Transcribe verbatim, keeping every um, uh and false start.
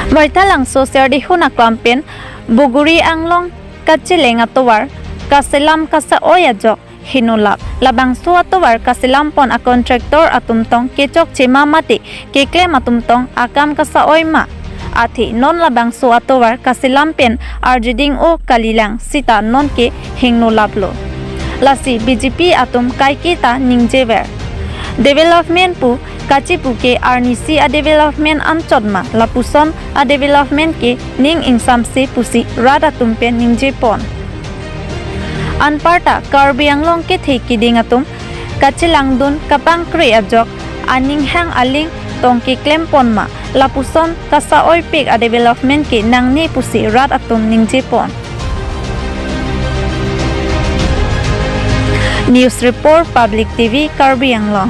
Baithalangso Serdihun aklam pen Bogori Anglong kacheleng atovar kaselam kasa-oi ajok hingno lap. Labangso atovar kaselam pon a contractor atum tong kechokche ma mate keklem atum tong akam kasa-oi ma, athe non labangso atovar kaselam pen arjuding-o kalilang sita nonke hingno laplo. Lasi B J P atum kaike ta ningjever. Development pu kachipu ke arnisi a development anchot ma, lapuson a development ke ning ingsamse pusi rat atum pen ningje pon. Anparta Karbi Anglong kethe kiding atum kachelangdun kapangkre ajok aning hang aling tong keklem pon ma, lapuson kasa-oipik a development ke nangne pusi rat atum ningje pon. News Report, Public T V, Karbi Anglong.